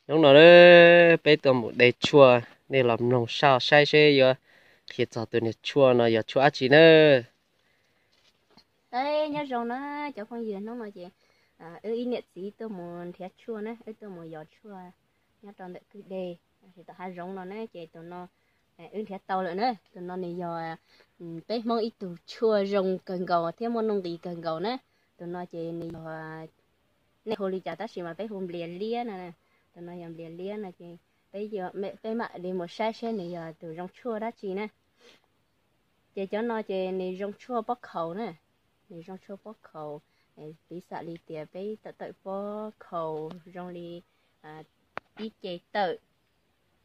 Hnub no peb tuaj mus de tshuaj, nej los mloog saib seb yuav qhia txog tus niag tshuaj no yog tshuaj dab tsi na. Nyob zoo na cov phooj ywg, hnub no ces wb ib niam txiv tuaj mus nrhiav tshuaj na, wb tuaj mus yos tshuaj nyob rau ntawm kwj deg, tam hav zoov no na ces tus no wb nrhiav tau lawm na. Tus no nws yog peb Hmoob ib tug tshuaj zoo kawg nkaus thiab muaj nuj nqis kawg nkaus na. Tus no ces nws yog, nej hu li cas tab sis mas peb hu nplias liab no. Tus no yog nplias liab no ces peb, peb mam li mus saib seb nws yog tus zoo tshuaj dab tsi na. Ces cov no ces nws zoo tshuaj pob khaus na, nws zoo tshuaj pob khaus. Piv xam li tias peb tawm tawm pob khaus zoo li ib ce tawm,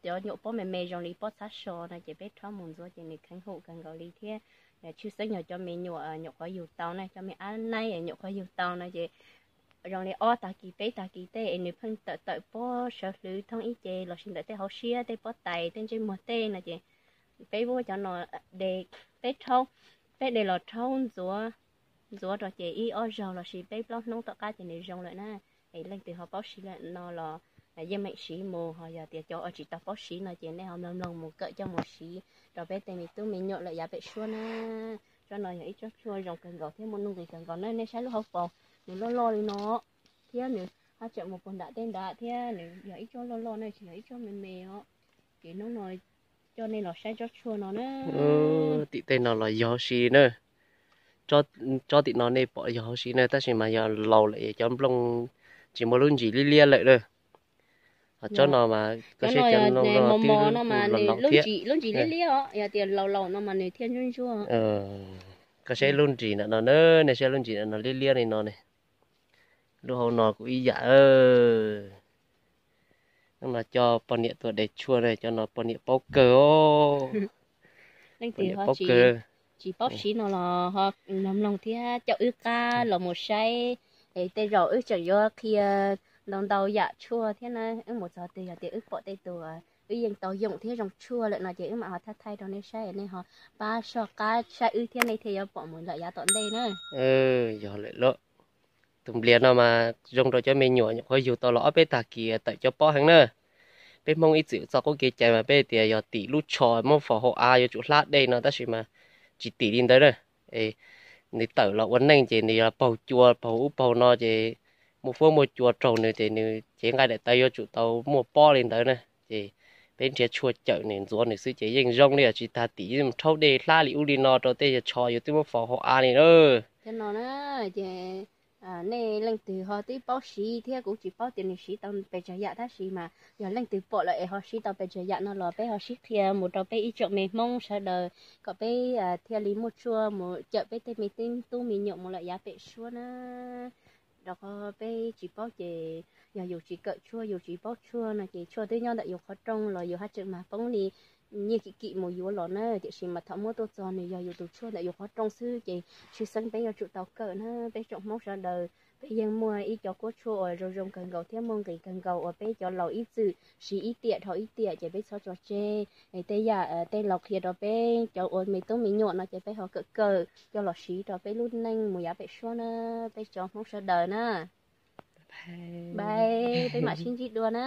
cov nyuam pob me me zoo li pob txhab so no ces peb rhaub mus ntxuav ces nws kheev hum kawg nkaus li thiab. Tshwj xeeb yog cov me nyuam nyuam qhuav yug tau na, cov me ab naib nyuam qhuav yug tau no ces zoo li ob tag kis peb tag kis tej es nws pheej tawm tawm pob sawv hlwv thoob ib ce los sis ntawm tej hauv siab, tej pob tais, tej ntsej muag tej no ces peb muab cov no de, peb rhaub, peb de los rhaub ntxuav, ntxuav rau ces ib ob zaug los sis peb plaub hnub tom qab ces nws zoo lawm na. Es leej twg ho paub siv lawm no los yeej meem siv mus, ho yog tias cov uas tsis tau paub siv no ces nej ho mloog mloog mus kawm coj mus siv rau peb tej me tub me nyuam lawm yav pem suab na. Tsob no yog ib tsob tshuaj zoo kawg nkaus thiab muaj nuj nqis kawg nkaus na. Nej saib lub hauv paus, nws loj loj li no thiab nws haj tseem mus puag nram tej nrad thiab, nws yog ib tsob loj loj na, tsis yog ib tsob me me os. Ces hnub no coj nej los saib tsob tshuaj no na. Tim tej no los yog huv si na. Tsob tim no nej pom yog huv si na, tab sis mas yog laus lawm es cov nplooj tsis muaj lub ntsis liab liab lawm na. Ho tsob no mas koj saib cov nplooj no mas nws lub ntsis liab liab os, yog tias laus laus no mas nws thiaj ntsuab ntsuab. Koj saib lub ntsis ntawm no na, nej saib lub ntsis ntawm no liab liab li no ne. Lub hauv no kuj ib yam. Hnub no coj poj niam tuaj de tshuaj na, cov no poj niam paub kawg os. Leej twg ho tsis paub siv no los ho mloog mloog thiab coj wb qab los mus saib. Es tej zaum wb tseem yuav qhia ntau ntau yam tshuaj thiab na, wb mus txog twg yog tias wb pom tej tus wb yeej tau yoom thiab zoo tshuaj lawm no ces wb mam ho thaij thaij rau nej saib, nej ho pab soj qab saib wb thiab nej thiaj yuav pom mus lawm yav tom ntej na. Yog lawm lauj. Tus nplias no mas zoo rau cov me nyuam nyuam qhuav yug tau los ob peb tag kis tawm cov pob heev na. Peb Hmoob ib txwm txoj qub kev cai mas peb tias yog tim lub tsho muab faus hauv av yuav tsum hlab dej no, tab sis mas tsis tim li ntawd na. Nws tawm los ua neej ces nws yog paug cua paug ub paug no ces muaj fuab muaj cua raug nws ces nws cev nqaij daim tawv yuav tsum tau muaj pob li ntawd na. Ces peb nrhiav tshuaj cawm nws ntxuav nws xwb ces yeej zoo li os, tsis tas tim rhaub dej hlab li ub li no rau tej yog tsho yuav twb muab faus hauv av li na. Cov no na, ces nej leej twg ho twb paub siv thiab, kuv tsis paub tias nws siv tau pes tsawg yam tab sis mas yog leej twg pom lawm es ho siv tau pes tsawg yam no los peb ho sib qhia mus rau peb ib tsoom me Hmoob sawv daws kom peb thiaj li muaj tshuaj mus cawm peb tej me tub me nyuam mus lawm yav pem suab na. Rau qhov peb tsis paub ces yog yus tsis kawm tshuaj yus tsis paub tshuaj no ces tshuaj twb nyob ntawm yus qhov rooj los yus haj tseem mag poob li nyiaj kim kim mus yuav los na, tiam sis mas thaum muab tuaj txog nws yog yus tus tshuaj ntawm yus qhov rooj xwb ces tshwj xeeb peb yuav tsum tau kawm na. Peb tsoom Hmoob sawv daws peb yeej muaj ib co kuab tshuaj uas zoo zoo kawg nkaus thiab muaj nqis kawg nkaus uas peb cov laus ib txwm siv ib tiam dhau ib tiam ces peb txhob tso tseg. Es tej yam tej laus qhia rau peb cov ua me tub me nyuam no ces peb ho kawm kawm coj los siv rau peb lub neej mus yav pem suab na, peb cov Hmoob sawv daws na. Bye, peb mam sib ntsib dua na.